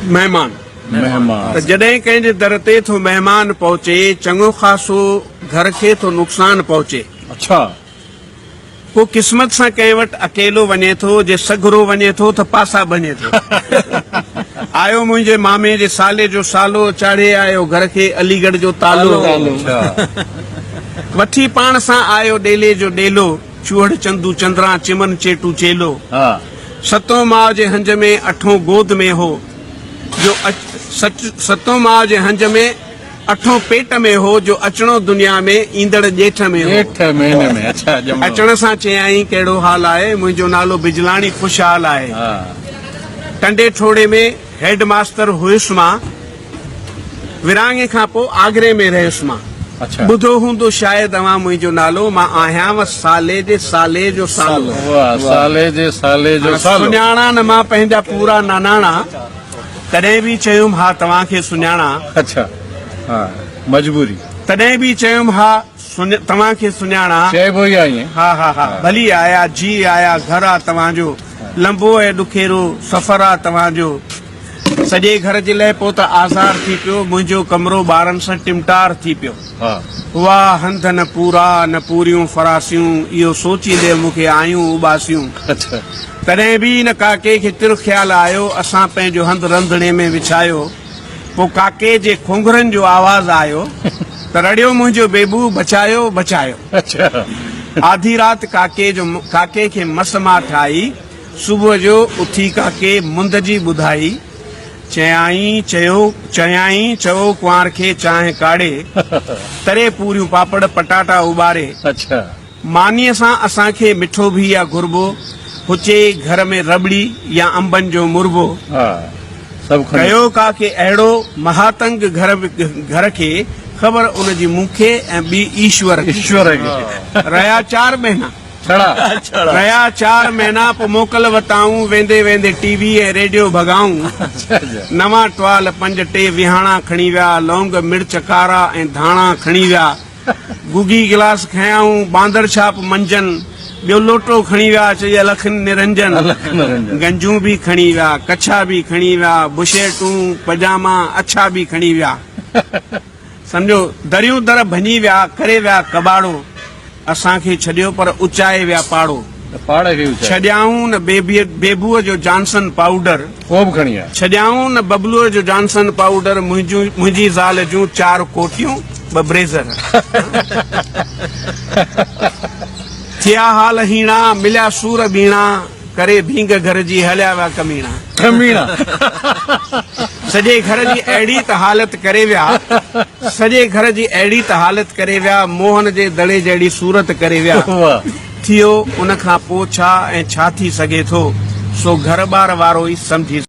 مهمان. مهمان. ته جڏهن ڪنهن جي در تي ٿو مهمان پهچي، چڱو خاصو گهر کي ٿو نقصان پهچي. اڇا. ڪو قسمت سان ڪنهن وٽ اڪيلو وڃي ٿو، جي سگهرو وڃي ٿو ته پاسا ڀڃي ٿو. آيو منهنجي مامي جي سالي جو سالو، چاڙهي آيو گهر کي علي ڳڙهه جو تالو. وٺي پاڻ سان آيو ڏيلي جو ڏيلو، چوهڙ چندو چندران چمن چيٽو چيلو. ستون ماء جي هنج ۾ اٺون گود ۾ هو، جو ستون ماء جي هنج ۾. اٺون پيٽ ۾ هو جو اچڻو دنيا ۾ ايندڙ ڄيٺ ۾ هو. ڄيٺ مهيني ۾ اڇا ڄمڻو. اچڻ سان چيائين ڪهڙو حال آهي، منهنجو نالو بجلاڻي خوشحال آهي. ٽنڊي ٺوڙهي ۾ هيڊ ماستر هيس مان، ورهاڱي کان پوء آگري ۾ رهيس مان. ٻڌو هوندو شايد اوهان منهنجو نالو، مان آهيانو سالي جي سالي جو سالو. واهه سالي جي سالي جو سالو. سڃاڻان نه مان پنهنجا پورا ناناڻا. تڏهن به چيم ها توهان کي سڃاڻان. اڇا ها مجبوري. تڏهن به چيم ها توهان کي سڃاڻان. چئبو ئي آ ائين. ها ها ها ڀلي آيا جي آيا گهر آ توهان جو لنبو ۽ ڏکيرو سفر آ توهان جو سڄي گهر جي لئه پو ته آزار ٿي پيو منهنجو ڪمرو ٻارن سان ٽمٽار ٿي پيو هئا هنڌ نه پورا نه پوريون فراسيون اهو سوچيندي مون کي آيون اٻاسيون. تڏهن به نه ڪاڪي کي تر خيال آيو، اسان پنهنجو هنڌ رنڌڻي ۾ وڇايو. پوء ڪاڪي جي کونگهرن جو آواز آيو ته رڙيو منهنجو بيبو، بچايو، بچايو. آڌي رات ڪاڪي جو ڪاڪي کي مس ماٺ آئي. صبح جو اٿي ڪاڪي مند جي ٻڌائي. چيائين، چيو، چيائين، چئو ڪنوار کي چانهه ڪاڙهي، تري پوريون پاپڙ پٽاٽا اٻاري. مانيء سان اسان کي مٺو به يا گهربو هجي گهر ۾ رٻڙي يا انبن جو مربو. ڪيو ڪا ڪي اهڙو مهاتنگ گهر گهر کي خبر ان جي مون کي ۽ ٻي ايشور کي. رهيا چار مهينا. رهيا چار مهينا پوء موڪل وتائون ويندي ويندي ٽي وي ۽ ريڊيو ڀڳائون. نوان ٽوال پنج ٽي ويهاڻا کڻي ويا لونگ مرچ ڪارا ۽ ڌاڻا کڻي ويا. گوگي گلاس کنيائون، باندر ڇاپ منجن، ٻيو لوٽو کڻي ويا، چئي الک نرنجن، گنجون به کڻي ويا، ڪڇا به کڻي ويا، بشيرٽون، پجاما، اڇا به کڻي ويا. سمجهو، دريون در ڀڃي ويا، ڪري ويا ڪٻاڙو. اسان کي ڇڏيو پر اچائي ويا پاڙو. ڇڏيائون نه بيبوء جو جانسن پائوڊر. ڇڏيائون نه ببلوء جو جانسن پائوڊر. منهنجي زال جون چار ڪوٽيون ٻه بريزر. ٿيا حال هيڻا، مليا سور ٻيڻا. ڪري ڀينگ گهر جي هليا ويا ڪميڻا. ڪميڻا. سڄي گهر جي اهڙي ته حالت ڪري ويا. سڄي گهر جي اهڙي ته حالت ڪري ويا، موهن جي دڙي جهڙي صورت ڪري ويا. ٿيو ان کان پوء ڇا ۽ ڇا ٿي سگهي ٿو، سو گهر ٻار وارو ئي سمجهي.